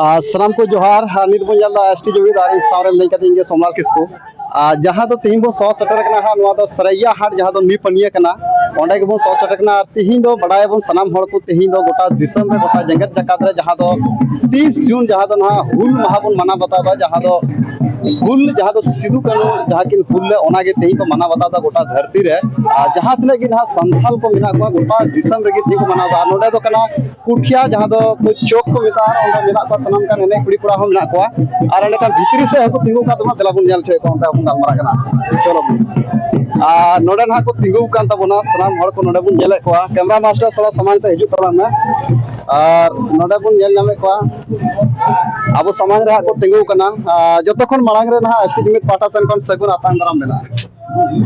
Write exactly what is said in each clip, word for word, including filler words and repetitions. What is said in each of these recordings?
ᱟᱨ ᱥᱟᱱᱟᱢ ᱠᱚ ᱡᱚᱦᱟᱨ᱾ ᱟᱨ ᱱᱤᱛ ᱵᱚᱱ ᱧᱮᱞ ᱮᱫᱟ ᱮᱥ ᱴᱤ ᱡᱩᱢᱤᱫ, ᱟᱨ ᱤᱧ ᱥᱟᱶ ᱨᱮ ᱢᱮᱱᱟᱜ ᱠᱟᱫᱤᱧ ᱜᱮ ᱥᱳᱢᱞᱟᱞ ᱠᱤᱥᱠᱩ᱾ ᱟᱨ ᱡᱟᱦᱟᱸ ᱫᱚ ᱛᱤᱦᱤᱧ ᱵᱚᱱ ᱥᱚᱦᱚᱨ ᱥᱮᱴᱮᱨ ᱟᱠᱟᱱᱟ ᱦᱟᱸᱜ, ᱱᱚᱣᱟ ᱫᱚ ᱥᱟᱨᱟᱭᱟ ᱦᱟᱴ, ᱡᱟᱦᱟᱸ ᱫᱚ ᱱᱤᱯᱟᱹᱱᱤᱭᱟᱹ ᱠᱟᱱᱟ, ᱚᱸᱰᱮ ᱜᱮᱵᱚᱱ ᱥᱚᱦᱚᱨ ᱥᱮᱴᱮᱨ ᱟᱠᱟᱱᱟ᱾ ᱟᱨ ᱛᱤᱦᱤᱧ ᱫᱚ ᱵᱟᱲᱟᱭᱟᱵᱚᱱ ᱥᱟᱱᱟᱢ ᱦᱚᱲ ᱠᱚ, ᱛᱤᱦᱤᱧ ᱫᱚ ᱜᱚᱴᱟ ᱫᱤᱥᱚᱢ ᱨᱮ, ᱜᱚᱴᱟ ᱡᱮᱜᱮᱛ ᱡᱟᱠᱟᱛ ᱨᱮ ᱡᱟᱦᱟᱸ ᱫᱚ ᱛᱤᱥ ᱡᱩᱱ, ᱡᱟᱦᱟᱸ ᱫᱚ ᱱᱟᱦᱟᱜ ᱦᱩᱞ ᱢᱟᱦᱟ ᱵᱚᱱ ᱢᱟᱱᱟᱣ ᱵᱟᱛᱟᱣ ᱮᱫᱟ, ᱡᱟᱦᱟᱸ ᱫᱚ ᱦᱩᱞ, ᱡᱟᱦᱟᱸ ᱫᱚ ᱥᱤᱫᱩ ᱠᱟᱹᱱᱦᱩ ᱡᱟᱦᱟᱸ ᱠᱤᱱ ᱦᱩᱞ ᱞᱮᱫ, ᱚᱱᱟᱜᱮ ᱛᱮᱦᱮᱧ ᱠᱚ ᱢᱟᱱᱟᱣ ᱵᱟᱛᱟᱣ ᱮᱫᱟ ᱜᱚᱴᱟ ᱫᱷᱟᱹᱨᱛᱤ ᱨᱮ᱾ ᱟᱨ ᱡᱟᱦᱟᱸ ᱛᱤᱱᱟᱹᱜ ᱜᱮ ᱱᱟᱦᱟᱜ ᱥᱟᱱᱛᱟᱞ ᱠᱚ ᱢᱮᱱᱟᱜ ᱠᱚᱣᱟ, ᱜᱚᱴᱟ ᱫᱤᱥᱚᱢ ᱨᱮᱜᱮ ᱛᱮᱦᱮᱧ ᱠᱚ ᱢᱟᱱᱟᱣ ᱮᱫᱟ᱾ ᱟᱨ ᱱᱚᱰᱮ ᱫᱚ ᱠᱟᱱᱟ ᱠᱩᱴᱷᱤᱭᱟ, ᱡᱟᱦᱟᱸ ᱫᱚ ᱠᱚ ᱪᱚᱠ ᱠᱚ ᱢᱮᱛᱟᱜᱼᱟ, ᱚᱸᱰᱮ ᱢᱮᱱᱟᱜ ᱠᱚᱣᱟ ᱥᱟᱱᱟᱢ ᱠᱟᱱ ᱮᱱᱮᱡ ᱠᱩᱲᱤ ᱠᱚᱲᱟ ᱦᱚᱸ ᱢᱮᱱᱟᱜ ᱠᱚᱣᱟ᱾ ᱟᱨ ᱚᱸᱰᱮ ᱠᱷᱟᱱ ᱵᱷᱤᱛᱨᱤ ᱥᱮᱫ ᱦᱚᱸᱠᱚ ᱛᱤᱸᱜᱩ ᱟᱠᱟᱫ ᱛᱟᱵᱚᱱᱟ, ᱫᱮᱞᱟ ᱵᱚᱱ ᱧᱮᱞ ᱦᱚᱪᱚᱭᱮᱫ ᱠᱚᱣᱟ, ᱚᱱᱠᱟ ᱵᱚᱱ ᱜᱟᱞᱢᱟᱨᱟᱜ ᱠᱟᱱᱟ᱾ ᱪᱚᱞᱚ᱾ ᱟᱨ ᱱᱚᱰᱮ ᱱᱟᱦᱟᱜ ᱠᱚ ᱛᱤᱸᱜᱩ ᱟᱠᱟᱱ ᱛᱟᱵᱚᱱᱟ ᱥᱟᱱᱟᱢ ᱦᱚᱲ ᱠᱚ, ᱱᱚᱰᱮ ᱵᱚᱱ ᱧᱮᱞᱮᱫ ᱠᱚᱣᱟ᱾ ᱠᱮᱢᱨᱟ ᱢᱟᱥᱴᱟᱨ ᱛᱷᱚᱲᱟ ᱥᱟᱢᱟᱝ ᱛᱮ ᱦᱤᱡᱩᱜ ᱛᱟᱞᱟᱝ ᱢᱮ᱾ ᱟᱨ ᱱᱚᱰᱮ ᱵᱚᱱ ᱧᱮᱞ ᱧᱟᱢᱮᱫ ᱠᱚᱣᱟ, ᱟᱵᱚ ᱥᱟᱢᱟᱝ ᱨᱮ ᱦᱟᱸᱜ ᱠᱚ ᱛᱤᱸᱜᱩ ᱟᱠᱟᱱᱟ᱾ ᱟᱨ ᱡᱚᱛᱚ ᱠᱷᱚᱱ ᱢᱟᱲᱟᱝ ᱨᱮ ᱱᱟᱦᱟᱜ ᱮᱥ ᱴᱤ ᱡᱩᱢᱤᱫ ᱯᱟᱦᱴᱟ ᱥᱮᱱ ᱠᱷᱚᱱ ᱥᱟᱹᱜᱩᱱ ᱟᱛᱟᱝ ᱫᱟᱨᱟᱢ ᱢᱮᱱᱟᱜᱼᱟ᱾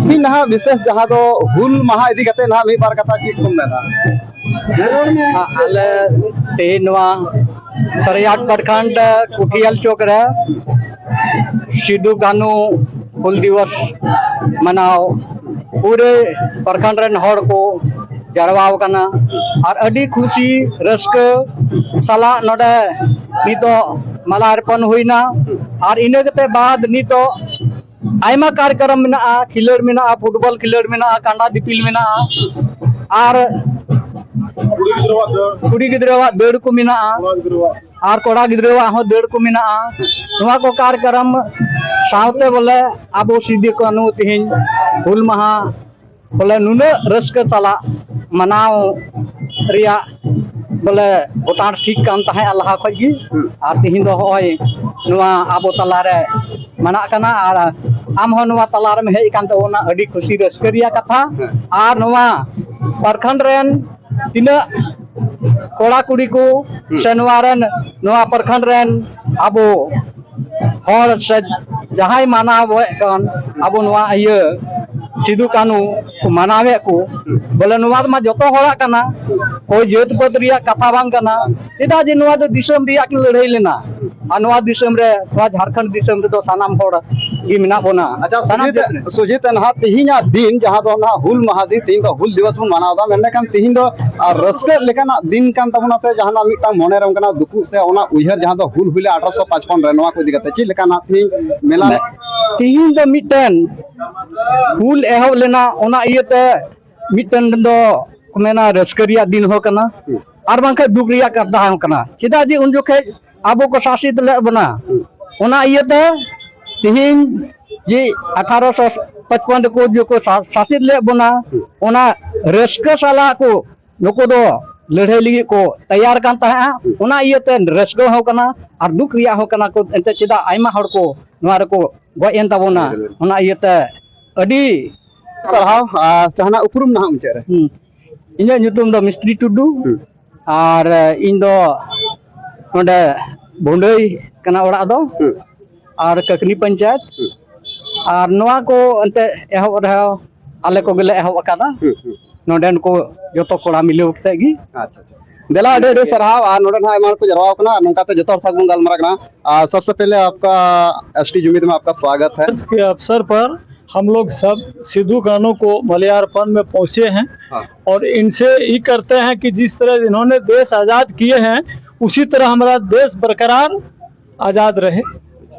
ᱢᱤᱫ ᱱᱟᱦᱟᱜ ᱵᱤᱥᱮᱥ ᱡᱟᱦᱟᱸ ᱫᱚ ᱦᱩᱞ ᱢᱟᱦᱟ ᱤᱫᱤ ᱠᱟᱛᱮ ᱱᱟᱦᱟᱜ ᱢᱤᱫ ᱵᱟᱨ ᱠᱟᱛᱷᱟ ᱪᱮᱫ ᱠᱚᱢ ᱢᱮᱱᱟ? ᱟᱞᱮ ᱛᱮᱦᱮᱧ ᱱᱚᱣᱟ ᱥᱟᱹᱨᱤᱭᱟᱴ ᱯᱨᱚᱠᱷᱚᱸᱰ ᱠᱩᱴᱷᱤᱭᱟᱞ ᱪᱚᱠ ᱨᱮ ᱥᱤᱫᱩ ᱠᱟᱹᱱᱦᱩ ᱦᱩᱞ ᱫᱤᱵᱚᱥ ᱢᱟᱱᱟᱣ ᱯᱩᱨᱟᱹ ᱯᱨᱚᱠᱷᱚᱸᱰ ᱨᱮᱱ ᱦᱚᱲ ᱠᱚ ᱡᱟᱨᱣᱟ ᱟᱠᱟᱱᱟ᱾ ᱟᱨ ᱟᱹᱰᱤ ᱠᱷᱩᱥᱤ ᱨᱟᱹᱥᱠᱟᱹ ᱥᱟᱞᱟᱜ ᱱᱚᱰᱮ ᱱᱤᱛᱚᱜ ᱢᱟᱞᱟ ᱚᱨᱯᱚᱱ ᱦᱩᱭᱱᱟ᱾ ᱟᱨ ᱤᱱᱟᱹ ᱠᱟᱛᱮ ᱵᱟᱫ ᱱᱤᱛᱚᱜ ᱟᱭᱢᱟ ᱠᱟᱨᱭᱚᱠᱨᱚᱢ ᱢᱮᱱᱟᱜᱼᱟ, ᱠᱷᱮᱞᱳᱰ ᱢᱮᱱᱟᱜᱼᱟ, ᱯᱷᱩᱴᱵᱚᱞ ᱠᱷᱮᱞᱳᱰ ᱢᱮᱱᱟᱜᱼᱟ, ᱠᱟᱸᱰᱟ ᱫᱤᱯᱤᱞ ᱢᱮᱱᱟᱜᱼᱟ, ᱟᱨ ᱠᱩᱲᱤ ᱜᱤᱫᱽᱨᱟᱹᱣᱟᱜ ᱫᱟᱹᱲ, ᱠᱩᱲᱤ ᱜᱤᱫᱽᱨᱟᱹᱣᱟᱜ ᱫᱟᱹᱲ ᱠᱚ ᱢᱮᱱᱟᱜᱼᱟ, ᱠᱚᱲᱟ ᱜᱤᱫᱽᱨᱟᱹᱣᱟᱜ ᱟᱨ ᱠᱚᱲᱟ ᱜᱤᱫᱽᱨᱟᱹᱣᱟᱜ ᱦᱚᱸ ᱫᱟᱹᱲ ᱠᱚ ᱢᱮᱱᱟᱜᱼᱟ᱾ ᱱᱚᱣᱟ ᱠᱚ ᱠᱟᱨᱭᱚᱠᱨᱚᱢ ᱥᱟᱶᱛᱮ ᱵᱚᱞᱮ ᱟᱵᱚ ᱥᱤᱫᱩ ᱠᱟᱹᱱᱦᱩ ᱛᱮᱦᱮᱧ ᱦᱩᱞ ᱢᱟᱦᱟ ᱵᱚᱞᱮ ᱱᱩᱱᱟᱹᱜ ᱨᱟᱹᱥᱠᱟᱹ ᱥᱟᱞᱟᱜ ᱢᱟᱱᱟᱣ ᱨᱮᱭᱟᱜ ᱵᱚᱞᱮ ᱜᱚᱴᱟᱬ ᱴᱷᱤᱠ ᱠᱟᱱ ᱛᱟᱦᱮᱸᱫ ᱞᱟᱦᱟ ᱠᱷᱚᱡ ᱜᱮ᱾ ᱦᱩᱸ᱾ ᱟᱨ ᱛᱤᱦᱤᱧ ᱫᱚ ᱦᱚᱸᱜᱼᱚᱭ ᱱᱚᱣᱟ ᱟᱵᱚ ᱛᱟᱞᱟᱨᱮ ᱢᱟᱱᱟᱜ ᱠᱟᱱᱟ, ᱟᱨ ᱟᱢ ᱦᱚᱸ ᱱᱚᱣᱟ ᱛᱟᱞᱟᱨᱮᱢ ᱦᱮᱡ ᱟᱠᱟᱱ ᱛᱟᱵᱚᱱᱟ, ᱟᱹᱰᱤ ᱠᱷᱩᱥᱤ ᱨᱟᱹᱥᱠᱟᱹ ᱨᱮᱭᱟᱜ ᱠᱟᱛᱷᱟ᱾ ᱦᱮᱸ᱾ ᱟᱨ ᱱᱚᱣᱟ ᱯᱨᱚᱠᱷᱚᱸᱰ ᱨᱮᱱ ᱛᱤᱱᱟᱹᱜ ᱠᱚᱲᱟ ᱠᱩᱲᱤ ᱠᱚ ᱦᱩᱸ᱾ ᱥᱮ ᱱᱚᱣᱟ ᱨᱮᱱ, ᱱᱚᱣᱟ ᱯᱨᱚᱠᱷᱚᱸᱰ ᱨᱮᱱ ᱟᱵᱚ ᱦᱚᱲ ᱥᱮ ᱡᱟᱦᱟᱸᱭ ᱢᱟᱱᱟᱣᱮᱫ ᱠᱟᱱ ᱟᱵᱚ ᱱᱚᱣᱟ ᱤᱭᱟᱹ ᱥᱤᱫᱩ ᱠᱟᱹᱱᱦᱩ ᱠᱚ ᱢᱟᱱᱟᱣᱮᱫ ᱠᱚ, ᱵᱚᱞᱮ ᱱᱚᱣᱟ ᱢᱟ ᱡᱚᱛᱚ ᱦᱚᱲᱟᱜ ᱠᱟᱱᱟ, ᱚᱠᱚᱭ ᱡᱟᱹᱛ ᱯᱟᱹᱛ ᱨᱮᱭᱟᱜ ᱠᱟᱛᱷᱟ ᱵᱟᱝ ᱠᱟᱱᱟ᱾ ᱪᱮᱫᱟᱜ ᱡᱮ ᱱᱚᱣᱟ ᱫᱚ ᱫᱤᱥᱚᱢ ᱨᱮᱭᱟᱜ ᱠᱤᱱ ᱞᱟᱹᱲᱦᱟᱹᱭ ᱞᱮᱱᱟ, ᱟᱨ ᱱᱚᱣᱟ ᱫᱤᱥᱚᱢ ᱨᱮ, ᱱᱚᱣᱟ ᱡᱷᱟᱲᱠᱷᱚᱸᱰ ᱫᱤᱥᱚᱢ ᱨᱮᱫᱚ ᱥᱟᱱᱟᱢ ᱦᱚᱲ ᱜᱮ ᱢᱮᱱᱟᱜ ᱵᱚᱱᱟ᱾ ᱟᱪᱪᱷᱟ, ᱥᱟᱱᱟᱢ ᱥᱩᱡᱤᱛ, ᱡᱟᱹᱛ ᱨᱮᱱ᱾ ᱥᱩᱡᱤᱛ, ᱱᱟᱦᱟᱜ ᱛᱤᱦᱤᱧᱟᱜ ᱫᱤᱱ, ᱡᱟᱦᱟᱸ ᱫᱚ ᱱᱟᱦᱟᱜ ᱦᱩᱞ ᱢᱟᱦᱟ ᱫᱤᱱ, ᱛᱤᱦᱤᱧ ᱫᱚ ᱦᱩᱞ ᱫᱤᱵᱚᱥ ᱵᱚᱱ ᱢᱟᱱᱟᱣ ᱮᱫᱟ, ᱢᱮᱱᱠᱷᱟᱱ ᱛᱤᱦᱤᱧ ᱫᱚ, ᱟᱨ, ᱨᱟᱹᱥᱠᱟᱹᱜ ᱞᱮᱠᱟᱱᱟᱜ ᱫᱤᱱ ᱠᱟᱱ ᱛᱟᱵᱚᱱᱟ ᱥᱮ ᱡᱟᱦᱟᱱᱟᱜ ᱢᱤᱫᱴᱟᱝ ᱢᱚᱱᱮ ᱨᱮ ᱚᱱᱠᱟᱱᱟᱜ ᱫᱩᱠᱩᱜ ᱥᱮ ᱚᱱᱟ ᱩᱭᱦᱟᱹᱨ ᱡᱟᱦᱟᱸ ᱫᱚ ᱦᱩᱞ ᱦᱩᱭ ᱞᱮᱱᱟ ᱟᱴᱷᱨᱚᱥᱚ ᱯᱟᱸᱪᱯᱚᱱ ᱨᱮ, ᱱᱚᱣᱟ ᱠᱚ ᱤᱫᱤ ᱠᱟᱛᱮ ᱪᱮᱫ ᱞᱮᱠᱟ ᱱᱟᱦᱟᱜ ᱛᱤᱦᱤᱧ ᱢᱮᱞᱟ ᱨᱮ? ᱛᱤᱦᱤᱧ ᱫᱚ ᱢᱤᱫᱴᱮᱱ ᱦᱩᱞ ᱮᱦᱚᱵ ᱞᱮᱱᱟ, ᱚᱱᱟ ᱤᱭᱟᱹᱛᱮ ᱢᱤᱫᱴᱮᱱ ᱫᱚ ᱠᱚ ᱢᱮᱱᱟ ᱨᱟᱹᱥᱠᱟᱹ ᱨᱮᱭᱟᱜ ᱫᱤᱱ ᱦᱚᱸ ᱠᱟᱱᱟ, ᱦᱩᱸ᱾ ᱟᱨ ᱵᱟᱝᱠᱷᱟᱱ ᱫᱩᱠ ᱨᱮᱭᱟᱜ ᱠᱟᱛᱷᱟ ᱦᱚᱸ ᱠᱟᱱᱟ᱾ ᱪᱮᱫᱟᱜ ᱡᱮ ᱩᱱ ᱡᱚᱠᱷᱮᱡ ᱟᱵᱚ ᱠᱚ ᱥᱟᱥᱮᱛ ᱞᱮᱫ ᱵᱚᱱᱟ, ᱦᱩᱸ᱾ ᱚᱱᱟ ᱤᱭᱟᱹᱛᱮ ᱛᱤᱦᱤᱧ ᱡᱮ ᱟᱴᱷᱟᱨᱚᱥᱚ ᱯᱟᱸᱪᱯᱚᱱ ᱨᱮᱠᱚ ᱡᱮ ᱠᱚ ᱥᱟ-, ᱥᱟᱥᱮᱛ ᱞᱮᱫ ᱵᱚᱱᱟ, ᱦᱩᱸ᱾ ᱚᱱᱟ ᱨᱟᱹᱥᱠᱟᱹ ᱥᱟᱞᱟᱜ ᱠᱚ ᱱᱩᱠᱩ ᱫᱚ ᱞᱟᱹᱲᱦᱟᱹᱭ ᱞᱟᱹᱜᱤᱫ ᱠᱚ ᱛᱮᱭᱟᱨ ᱠᱟᱱ ᱛᱟᱦᱮᱸᱫᱼᱟ᱾ ᱦᱩᱸ᱾ ᱚᱱᱟ ᱤᱭᱟᱹᱛᱮ ᱨᱟᱹᱥᱠᱟᱹ ᱦᱚᱸ ᱠᱟᱱᱟ ᱟᱨ ᱫᱩᱠ ᱨᱮᱭᱟᱜ ᱦᱚᱸ ᱠᱟᱱᱟ ᱠᱚ, ᱮᱱᱛᱮ ᱪᱮᱫᱟᱜ ᱟᱭᱢᱟ ᱦᱚᱲ ᱠᱚ ᱱᱚᱣᱟ ᱨᱮᱠᱚ ᱜᱚᱡ ᱮᱱ ᱛᱟᱵᱚᱱᱟ᱾ ᱦᱩᱸ᱾ ᱚᱱᱟ ᱤᱭᱟᱹᱛᱮ ᱟᱹᱰᱤ ᱥᱟᱨᱦᱟᱣ᱾ ᱟᱨ ᱡᱟᱦᱟᱱᱟᱜ ᱩᱯᱨᱩᱢ ᱱᱟᱦᱟᱜ ᱢᱩᱪᱟᱹᱫ ᱨᱮ? ᱦᱩᱸ᱾ ᱤᱧᱟᱹᱜ ᱧᱩᱛᱩᱢ ᱫᱚ ᱢᱤᱥᱛᱨᱤ ᱴᱩᱰᱩ᱾ ᱦᱩᱸ᱾ ᱟᱨ, ᱮ, ᱤᱧ ᱫᱚ ᱱᱚᱰᱮ ᱵᱷᱩᱸᱰᱟᱹᱭ ᱠᱟᱱᱟ ᱚᱲᱟᱜ ᱫᱚ᱾ ᱦᱩᱸ᱾ ᱟᱨ ᱠᱟᱹᱠᱱᱤ ᱯᱚᱧᱪᱟᱭᱮᱛ᱾ ᱦᱩᱸ᱾ ᱟᱨ ᱱᱚᱣᱟ ᱠᱚ ᱮᱱᱛᱮ ᱮᱦᱚᱵ ᱨᱮᱦᱚᱸ ᱟᱞᱮ ᱠᱚᱜᱮᱞᱮ ᱮᱦᱚᱵ ᱟᱠᱟᱫᱟ᱾ ᱦᱩᱸ, ᱦᱩᱸ᱾ ᱱᱚᱰᱮᱱ ᱠᱚ ᱡᱚᱛᱚ ᱠᱚᱲᱟ ᱢᱤᱞᱟᱹᱣ ᱠᱟᱛᱮ ᱜᱮ᱾ ᱟᱪᱪᱷᱟ, ᱟᱪᱪᱷᱟ᱾ ᱫᱮᱞᱟ, ᱟᱹᱰᱤ ᱟᱹᱰᱤ ᱥᱟᱨᱦᱟᱣ᱾ ᱟᱨ ᱱᱚᱰᱮ ᱱᱟᱦᱟᱜ ᱟᱭᱢᱟ ᱦᱚᱲ ᱠᱚ ᱡᱟᱨᱣᱟ ᱟᱠᱟᱱᱟ, ᱱᱚᱝᱠᱟ ᱛᱮ ᱡᱚᱛᱚ ᱦᱚᱲ ᱥᱟᱶ ᱵᱚᱱ ᱜᱟᱞᱢᱟᱨᱟᱜ ᱠᱟᱱᱟ᱾ ᱟᱨ ᱥᱚᱵᱥᱮ ᱯᱮᱦᱞᱮ ᱟᱯᱠᱟ ᱮᱥ ᱴᱤ ᱡᱩᱢᱤᱫ ᱢᱮ ᱟᱯᱠᱟ ᱥᱣᱟᱜᱚᱛ ᱦᱟᱭ᱾ ᱤᱥᱠᱮ ᱟᱵᱥᱚᱨ ᱯᱟᱨ ᱦᱟᱢ ᱞᱳᱜ ᱥᱟᱵ ᱥᱤᱫᱷᱩ ᱠᱟᱹᱱᱦᱩ ᱠᱚ ᱢᱟᱞᱭᱟᱨᱯᱚᱱ ᱢᱮ ᱯᱚᱦᱪᱮ ᱦᱮᱸ, ᱦᱮᱸ᱾ ᱚᱨ ᱤᱱᱥᱮ ᱭᱮᱦᱤ ᱠᱟᱨᱛᱮ ᱦᱮᱸ ᱠᱤ ᱡᱤᱥ ᱛᱟᱨᱟᱦ ᱤᱱᱦᱚᱸᱱᱮ ᱫᱮᱥ ᱟᱡᱟᱫ ᱠᱤᱭᱮ ᱦᱮᱸ, ᱩᱥᱤ ᱛᱟᱨᱟᱦ ᱦᱟᱢᱟᱨᱟ ᱫᱮᱥ ᱵᱟᱨᱠᱟᱨᱟᱨ ᱟᱡᱟᱫ ᱨᱟᱦᱮ᱾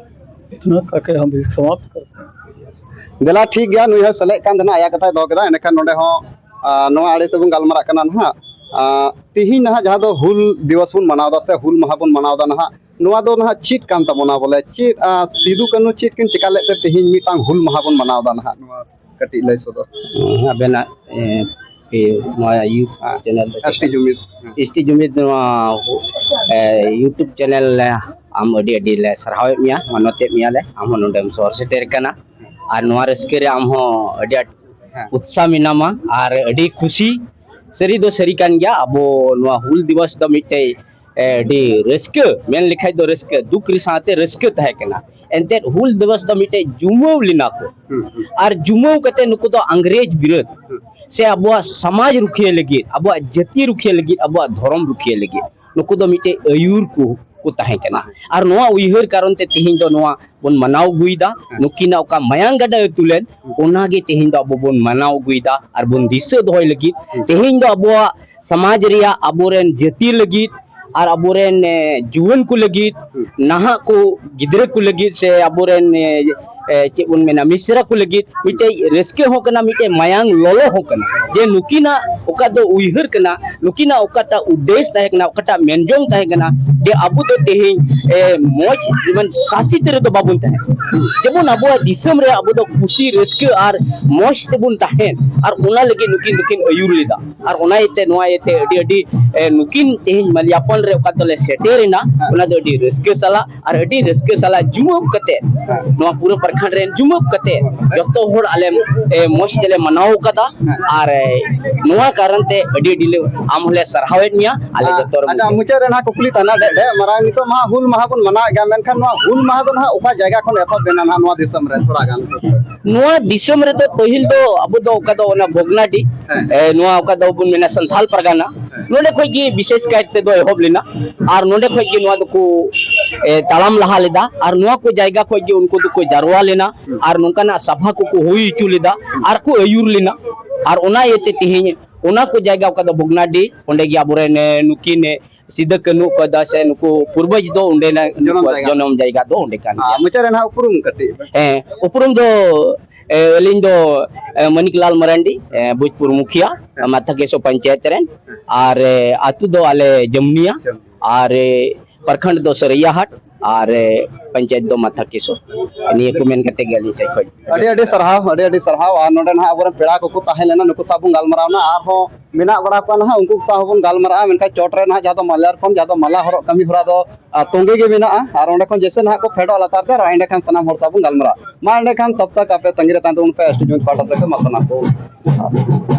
ᱤᱛᱱᱟ ᱠᱟᱦ ᱠᱮ ᱦᱟᱢ ᱥᱟᱢᱟᱯᱛ ᱠᱟᱨᱛᱮ ᱦᱮᱸ᱾ ᱫᱮᱞᱟ, ᱴᱷᱤᱠ ᱜᱮᱭᱟ, ᱱᱩᱭ ᱦᱚᱸᱭ ᱥᱮᱞᱮᱫ ᱠᱟᱱ ᱛᱟᱦᱮᱱᱟ, ᱟᱭᱟᱜ ᱠᱟᱛᱷᱟᱭ ᱫᱚᱦᱚ ᱠᱮᱫᱟ᱾ ᱮᱸᱰᱮᱠᱷᱟᱱ ᱱᱚᱰᱮ ᱦᱚᱸ, ᱟ, ᱱᱚᱣᱟ ᱟᱲᱮ ᱛᱮᱵᱚᱱ ᱜᱟᱞᱢᱟᱨᱟᱜ ᱠᱟᱱᱟ ᱱᱟᱦᱟᱜ᱾ ᱟ, ᱛᱤᱦᱤᱧ ᱱᱟᱦᱟᱜ ᱡᱟᱦᱟᱸ ᱫᱚ ᱦᱩᱞ ᱫᱤᱵᱚᱥ ᱵᱚᱱ ᱢᱟᱱᱟᱣ ᱮᱫᱟ ᱥᱮ ᱦᱩᱞ ᱢᱟᱦᱟ ᱵᱚᱱ ᱢᱟᱱᱟᱣ ᱮᱫᱟ ᱱᱟᱦᱟᱜ, ᱱᱚᱣᱟ ᱫᱚ ᱱᱟᱦᱟᱜ ᱪᱮᱫ ᱠᱟᱱ ᱛᱟᱵᱚᱱᱟ? ᱵᱚᱞᱮ ᱪᱮᱫ, ᱟ, ᱥᱤᱫᱩ ᱠᱟᱹᱱᱦᱩ ᱪᱮᱫ ᱠᱤᱱ ᱪᱮᱠᱟ ᱞᱮᱫ ᱛᱮ ᱛᱤᱦᱤᱧ ᱢᱤᱫᱴᱟᱝ ᱦᱩᱞ ᱢᱟᱦᱟ ᱵᱚᱱ ᱢᱟᱱᱟᱣ ᱮᱫᱟ ᱱᱟᱦᱟᱜ? ᱱᱚᱣᱟ ᱠᱟᱹᱴᱤᱡ ᱞᱟᱹᱭ ᱥᱚᱫᱚᱨ᱾ ᱦᱮᱸ, ᱟᱵᱮᱱᱟᱜ, ᱮ, ᱮ, ᱱᱚᱣᱟ YouTube channel ᱫᱚ ᱮᱥ ᱴᱤ ᱡᱩᱢᱤᱫ᱾ ᱮᱥ ᱴᱤ ᱡᱩᱢᱤᱫ ᱱᱚᱣᱟ, ᱮ, YouTube channel ᱞᱮ ᱟᱢ ᱟᱹᱰᱤ ᱟᱹᱰᱤ ᱞᱮ ᱥᱟᱨᱦᱟᱣᱮᱫ ᱢᱮᱭᱟ, ᱢᱟᱱᱚᱛᱮᱫ ᱢᱮᱭᱟ ᱞᱮ᱾ ᱟᱢ ᱦᱚᱸ ᱱᱚᱰᱮᱢ ᱥᱚᱦᱚᱨ ᱥᱮᱴᱮᱨ ᱠᱟᱱᱟ᱾ ᱟᱨ ᱱᱚᱣᱟ ᱨᱟᱹᱥᱠᱟᱹ ᱨᱮ ᱟᱢ ᱦᱚᱸ ᱟᱹᱰᱤ ᱟᱸᱴ ᱦᱮᱸ᱾ ᱩᱛᱥᱟᱦ ᱢᱮᱱᱟᱢᱟ ᱟᱨ ᱟᱹᱰᱤ ᱠᱩᱥᱤ᱾ ᱥᱟᱹᱨᱤ ᱫᱚ ᱥᱟᱹᱨᱤ ᱠᱟᱱ ᱜᱮᱭᱟ, ᱟᱵᱚ ᱱᱚᱣᱟ ᱦᱩᱞ ᱫᱤᱵᱚᱥ ᱫᱚ ᱢᱤᱫᱴᱮᱡ, ᱮ, ᱟᱹᱰᱤ ᱨᱟᱹᱥᱠᱟᱹ, ᱢᱮᱱ ᱞᱮᱠᱷᱟᱡ ᱫᱚ ᱨᱟᱹᱥᱠᱟᱹ, ᱫᱩᱠ ᱨᱮ ᱥᱟᱶᱛᱮ ᱨᱟᱹᱥᱠᱟᱹ ᱛᱟᱦᱮᱸ ᱠᱟᱱᱟ᱾ ᱮᱱᱛᱮᱫ ᱦᱩᱞ ᱫᱤᱵᱚᱥ ᱫᱚ ᱢᱤᱫᱴᱮᱡ ᱡᱩᱢᱟᱹᱣ ᱞᱮᱱᱟ ᱠᱚ᱾ ᱦᱩᱸ, ᱦᱩᱸ᱾ ᱟᱨ ᱡᱩᱢᱟᱹᱣ ᱠᱟᱛᱮ ᱱᱩᱠᱩ ᱫᱚ ᱤᱝᱨᱮᱡᱽ ᱵᱤᱨᱟᱹᱫ ᱦᱩᱸ᱾ ᱥᱮ ᱟᱵᱚᱣᱟᱜ ᱥᱚᱢᱟᱡᱽ ᱨᱩᱠᱷᱤᱭᱟᱹ ᱞᱟᱹᱜᱤᱫ, ᱟᱵᱚᱣᱟᱜ ᱡᱟᱹᱛᱤ ᱨᱩᱠᱷᱤᱭᱟᱹ ᱞᱟᱹᱜᱤᱫ, ᱟᱵᱚᱣᱟᱜ ᱫᱷᱚᱨᱚᱢ ᱨᱩᱠᱷᱤᱭᱟᱹ ᱞᱟᱹᱜᱤᱫ ᱱᱩᱠᱩ ᱫᱚ ᱢᱤᱫᱴᱮᱡ ᱟᱹᱭᱩᱨ ᱠᱚ ᱠᱚ ᱛᱟᱦᱮᱸ ᱠᱟᱱᱟ᱾ ᱟᱨ ᱱᱚᱣᱟ ᱩᱭᱦᱟᱹᱨ ᱠᱟᱨᱚᱱ ᱛᱮ ᱛᱮᱦᱮᱧ ᱫᱚ ᱱᱚᱣᱟ ᱵᱚᱱ ᱢᱟᱱᱟᱣ ᱟᱹᱜᱩᱭᱮᱫᱟ᱾ ᱱᱩᱠᱤᱱᱟᱜ ᱚᱠᱟ ᱢᱟᱭᱟᱝ ᱜᱟᱰᱟ ᱟᱹᱛᱩ ᱞᱮᱱ, ᱚᱱᱟᱜᱮ ᱛᱮᱦᱮᱧ ᱫᱚ ᱟᱵᱚ ᱵᱚᱱ ᱢᱟᱱᱟᱣ ᱟᱹᱜᱩᱭᱮᱫᱟ ᱟᱨ ᱵᱚᱱ ᱫᱤᱥᱟᱹ ᱫᱚᱦᱚᱭ ᱞᱟᱹᱜᱤᱫ᱾ ᱛᱮᱦᱮᱧ ᱫᱚ ᱟᱵᱚᱣᱟᱜ ᱥᱚᱢᱟᱡᱽ ᱨᱮᱭᱟᱜ, ᱟᱵᱚᱨᱮᱱ ᱡᱟᱹᱛᱤ ᱞᱟᱹᱜᱤᱫ ᱟᱨ ᱟᱵᱚᱨᱮᱱ, ᱮ, ᱡᱩᱣᱟᱹᱱ ᱠᱚ ᱞᱟᱹᱜᱤᱫ, ᱱᱟᱦᱟᱜ ᱠᱚ ᱜᱤᱫᱽᱨᱟᱹ ᱠᱚ ᱞᱟᱹᱜᱤᱫ ᱥᱮ ᱟᱵᱚᱨᱮᱱ, ᱮ, ᱮ, ᱪᱮᱫ ᱵᱚᱱ ᱢᱮᱱᱟ, ᱢᱤᱥᱨᱟ ᱠᱚ ᱞᱟᱹᱜᱤᱫ ᱢᱤᱫᱴᱮᱡ ᱨᱟᱹᱥᱠᱟᱹ ᱦᱚᱸ ᱠᱟᱱᱟ, ᱢᱤᱫᱴᱮᱡ ᱢᱟᱭᱟᱝ ᱞᱚᱞᱚ ᱦᱚᱸ ᱠᱟᱱᱟ᱾ ᱡᱮ ᱱᱩᱠᱤᱱᱟᱜ ᱚᱠᱟ ᱫᱚ ᱩᱭᱦᱟᱹᱨ ᱠᱟᱱᱟ, ᱱᱩᱠᱤᱱᱟᱜ ᱚᱠᱟᱴᱟᱜ ᱩᱫᱽᱫᱮᱥ ᱛᱟᱦᱮᱸ ᱠᱟᱱᱟ, ᱚᱠᱟᱴᱟᱜ ᱢᱮᱱᱡᱚᱝ ᱛᱟᱦᱮᱸ ᱠᱟᱱᱟ, ᱡᱮ ᱟᱵᱚ ᱫᱚ ᱛᱮᱦᱮᱧ, ᱮ, ᱢᱚᱡᱽ ᱡᱮᱢᱚᱱ ᱥᱟᱥᱤᱛ ᱨᱮᱫᱚ ᱵᱟᱵᱚᱱ ᱛᱟᱦᱮᱸ, ᱡᱮᱢᱚᱱ ᱟᱵᱚᱣᱟᱜ ᱫᱤᱥᱚᱢ ᱨᱮ ᱟᱵᱚ ᱫᱚ ᱠᱩᱥᱤ ᱨᱟᱹᱥᱠᱟᱹ ᱟᱨ ᱢᱚᱡᱽ ᱛᱮᱵᱚᱱ ᱛᱟᱦᱮᱱ, ᱟᱨ ᱚᱱᱟ ᱞᱟᱹᱜᱤᱫ ᱱᱩᱠᱤᱱ ᱫᱚᱠᱤᱱ ᱟᱹᱭᱩᱨ ᱞᱮᱫᱟ᱾ ᱟᱨ ᱚᱱᱟ ᱤᱭᱟᱹᱛᱮ, ᱱᱚᱣᱟ ᱤᱭᱟᱹᱛᱮ ᱟᱹᱰᱤ, ᱟᱹᱰᱤ, ᱮ, ᱱᱩᱠᱤᱱ ᱛᱮᱦᱮᱧ ᱢᱟᱞᱭᱟᱯᱚᱱ ᱨᱮ ᱚᱠᱟ ᱫᱚᱞᱮ ᱥᱮᱴᱮᱨ ᱮᱱᱟ, ᱚᱱᱟ ᱫᱚ ᱟᱹᱰᱤ ᱨᱟᱹᱥᱠᱟᱹ ᱥᱟᱞᱟᱜ ᱟᱨ ᱟᱹᱰᱤ ᱨᱟᱹᱥᱠᱟᱹ ᱥᱟᱞᱟᱜ ᱡᱩᱢᱟᱹᱵ ᱠᱟᱛᱮ, ᱱᱚᱣᱟ ᱯᱩᱨᱟᱹ ᱯᱨᱚᱠᱷᱚᱸᱰ ᱨᱮᱱ ᱡᱩᱢᱟᱹᱵ ᱠᱟᱛᱮ ᱡᱚᱛᱚ ᱦᱚᱲ ᱟᱞᱮ, ᱮ, ᱢᱚᱡᱽ ᱛᱮᱞᱮ ᱢᱟᱱᱟᱣ ᱠᱟᱫᱟ᱾ ᱟᱨ, ᱮ, ᱱᱚᱣᱟ ᱠᱟᱨᱚᱱ ᱛᱮ ᱟᱹᱰᱤ ᱟᱹᱰᱤ ᱞᱮ, ᱟᱢ ᱦᱚᱸᱞᱮ ᱥᱟᱨᱦᱟᱣᱮᱫ ᱢᱮᱭᱟ, ᱟᱞᱮ ᱡᱚᱛᱚ ᱨᱮᱱ ᱟᱪᱪᱷᱟ, ᱜᱮ᱾ ᱢᱩᱪᱟᱹᱫ ᱨᱮ ᱱᱟᱦᱟᱜ ᱠᱩᱠᱞᱤ ᱛᱟᱦᱮᱱᱟ ᱰᱷᱮᱨ ᱰᱷᱮᱨ ᱢᱟᱨᱟᱝ, ᱱᱤᱛᱚᱜ ᱢᱟ ᱦᱩᱞ ᱢᱟᱦᱟ ᱵᱚᱱ ᱢᱟᱱᱟᱣᱮᱫ ᱜᱮᱭᱟ, ᱢᱮᱱᱠᱷᱟᱱ ᱱᱚᱣᱟ ᱦᱩᱞ ᱢᱟᱦᱟ ᱫᱚ ᱱᱟᱦᱟᱜ ᱚᱠᱟ ᱡᱟᱭᱜᱟ ᱠᱷᱚᱱ ᱮᱛᱚᱦᱚᱵ ᱞᱮᱱᱟ ᱱᱟᱦᱟᱜ ᱱᱚᱣᱟ ᱫᱤᱥᱚᱢ ᱨᱮ? ᱛᱷᱚᱲᱟ ᱜᱟᱱ᱾ ᱱᱚᱣᱟ ᱫᱤᱥᱚᱢ ᱨᱮᱫᱚ ᱯᱟᱹᱦᱤᱞ ᱫᱚ ᱟᱵᱚ ᱫᱚ ᱚᱠᱟ ᱫᱚ ᱚᱱᱟ ᱵᱷᱚᱜᱽᱱᱟᱰᱤ, ᱦᱮᱸ᱾ ᱮ, ᱱᱚᱣᱟ ᱚᱠᱟ ᱫᱚ ᱵᱚᱱ ᱢᱮᱱᱟ ᱥᱟᱱᱛᱷᱟᱞ ᱯᱟᱨᱜᱟᱱᱟ, ᱦᱮᱸ᱾ ᱱᱚᱰᱮ ᱠᱷᱚᱡ ᱜᱮ ᱵᱤᱥᱮᱥ ᱠᱟᱭ ᱛᱮᱫᱚ ᱮᱦᱚᱵ ᱞᱮᱱᱟ᱾ ᱟᱨ ᱱᱚᱰᱮ ᱠᱷᱚᱡ ᱜᱮ ᱱᱚᱣᱟ ᱫᱚᱠᱚ, ᱮ, ᱛᱟᱲᱟᱢ ᱞᱟᱦᱟ ᱞᱮᱫᱟ᱾ ᱟᱨ ᱱᱚᱣᱟ ᱠᱚ ᱡᱟᱭᱜᱟ ᱠᱷᱚᱡ ᱜᱮ ᱩᱱᱠᱩ ᱫᱚᱠᱚ ᱡᱟᱨᱣᱟ ᱞᱮᱱᱟ᱾ ᱦᱩᱸ᱾ ᱟᱨ ᱱᱚᱝᱠᱟᱱᱟᱜ ᱥᱟᱵᱷᱟ ᱠᱚᱠᱚ ᱦᱩᱭ ᱦᱚᱪᱚ ᱞᱮᱫᱟ᱾ ᱦᱩᱸ᱾ ᱟᱨ ᱠᱚ ᱟᱹᱭᱩᱨ ᱞᱮᱱᱟ᱾ ᱟᱨ ᱚᱱᱟ ᱤᱭᱟᱹᱛᱮ ᱛᱮᱦᱮᱧ ᱚᱱᱟ ᱠᱚ ᱡᱟᱭᱜᱟ ᱚᱠᱟ ᱫᱚ ᱵᱷᱚᱜᱽᱱᱟᱰᱤ, ᱚᱸᱰᱮ ᱜᱮ ᱟᱵᱚᱨᱮᱱ, ᱮ, ᱱᱩᱠᱤᱱ, ᱮ, ᱥᱤᱫᱟᱹ ᱠᱟᱹᱱᱦᱩ ᱚᱠᱚᱭ ᱫᱚ ᱥᱮ ᱱᱩᱠᱩ ᱯᱩᱨᱵᱚᱡᱽ ᱫᱚ ᱚᱸᱰᱮᱱᱟᱜ ᱡᱚᱱᱚᱢ ᱱᱩᱠᱩᱣᱟᱜ ᱡᱟᱭᱜᱟ᱾ ᱡᱚᱱᱚᱢ ᱡᱟᱭᱜᱟ ᱫᱚ ᱚᱸᱰᱮ ᱠᱟᱱ ᱟᱨ ᱜᱮᱭᱟ᱾ ᱢᱩᱪᱟᱹᱫ ᱨᱮ ᱱᱟᱦᱟᱜ ᱩᱯᱨᱩᱢ ᱠᱟᱹᱴᱤᱡ᱾ ᱦᱮᱸ, ᱩᱯᱨᱩᱢ ᱫᱚ, ᱮ, ᱟᱹᱞᱤᱧ ᱫᱚ, ᱮ, ᱢᱟᱹᱱᱤᱠᱞᱟᱞ ᱢᱟᱨᱟᱱᱰᱤ, ᱮ, ᱵᱳᱡᱽᱯᱩᱨ ᱢᱩᱠᱷᱤᱭᱟ, ᱦᱮᱸ᱾ ᱢᱟᱛᱷᱟ ᱠᱮᱥᱚ ᱯᱚᱧᱪᱟᱭᱮᱛ ᱨᱮᱱ, ᱟᱨ, ᱮ, ᱟᱹᱛᱩ ᱫᱚ ᱟᱞᱮ ᱡᱟᱹᱢᱱᱤᱭᱟ, ᱡᱟᱹᱢᱱᱤᱭᱟ᱾ ᱟᱨ, ᱮ, ᱯᱨᱚᱠᱷᱚᱸᱰ ᱫᱚ ᱥᱚᱨᱮᱭᱟᱦᱟᱴ, ᱟᱨ, ᱮ, ᱯᱚᱧᱪᱟᱭᱮᱛ ᱫᱚ ᱢᱟᱛᱷᱟ ᱠᱮᱥᱚ᱾ ᱱᱤᱭᱟᱹ ᱠᱚ ᱢᱮᱱ ᱠᱟᱛᱮ ᱜᱮ ᱟᱹᱞᱤᱧ ᱥᱮᱫ ᱠᱷᱚᱡ᱾ ᱟᱹᱰᱤ ᱟᱹᱰᱤ ᱥᱟᱨᱦᱟᱣ, ᱟᱹᱰᱤ ᱟᱹᱰᱤ ᱥᱟᱨᱦᱟᱣ᱾ ᱟᱨ ᱱᱚᱰᱮ ᱱᱟᱦᱟᱜ ᱟᱵᱚᱨᱮᱱ ᱯᱮᱲᱟ ᱠᱚᱠᱚ ᱛᱟᱦᱮᱸ ᱞᱮᱱᱟ, ᱱᱩᱠᱩ ᱥᱟᱶ ᱵᱚᱱ ᱜᱟᱞᱢᱟᱨᱟᱣ ᱮᱱᱟ᱾ ᱟᱨᱦᱚᱸ ᱢᱮᱱᱟᱜ ᱵᱟᱲᱟ ᱠᱚᱣᱟ ᱱᱟᱦᱟᱜ, ᱩᱱᱠᱩ ᱥᱟᱶ ᱦᱚᱸᱵᱚᱱ ᱜᱟᱞᱢᱟᱨᱟᱜᱼᱟ᱾ ᱢᱮᱱᱠᱷᱟᱱ ᱪᱚᱴ ᱨᱮ ᱱᱟᱦᱟᱜ ᱡᱟᱦᱟᱸ ᱫᱚ ᱢᱟᱞᱭᱟᱨᱯᱚᱱ, ᱡᱟᱦᱟᱸ ᱫᱚ ᱢᱟᱞᱟ ᱦᱚᱨᱚᱜ ᱠᱟᱹᱢᱤ ᱦᱚᱨᱟ ᱫᱚ, ᱟ, ᱛᱚᱸᱜᱮ ᱜᱮ ᱢᱮᱱᱟᱜᱼᱟ᱾ ᱟᱨ ᱚᱸᱰᱮ ᱠᱷᱚᱱ ᱡᱮᱥᱮ ᱱᱟᱦᱟᱜ ᱠᱚ ᱯᱷᱮᱰᱚᱜᱼᱟ ᱞᱟᱛᱟᱨ ᱛᱮ, ᱟᱨ ᱮᱸᱰᱮᱠᱷᱟᱱ ᱥᱟᱱᱟᱢ ᱦᱚᱲ ᱥᱟᱶ ᱵᱚᱱ ᱜᱟᱞᱢᱟᱨᱟᱜᱼᱟ᱾ ᱢᱟ ᱮᱸᱰᱮᱠᱷᱟᱱ ᱛᱚᱵ ᱛᱚᱠ ᱟᱯᱮ ᱛᱟᱺᱜᱤ ᱨᱮ ᱛᱟᱦᱮᱸ ᱛᱟᱵᱚᱱ ᱯᱮ, ᱮᱥ ᱴᱤ ᱡᱩᱢᱤ ᱯᱟᱦᱴᱟ ᱥᱮᱫ ᱠᱷᱚᱱ ᱢᱟ ᱥᱟᱱᱟᱢ ᱠᱚ᱾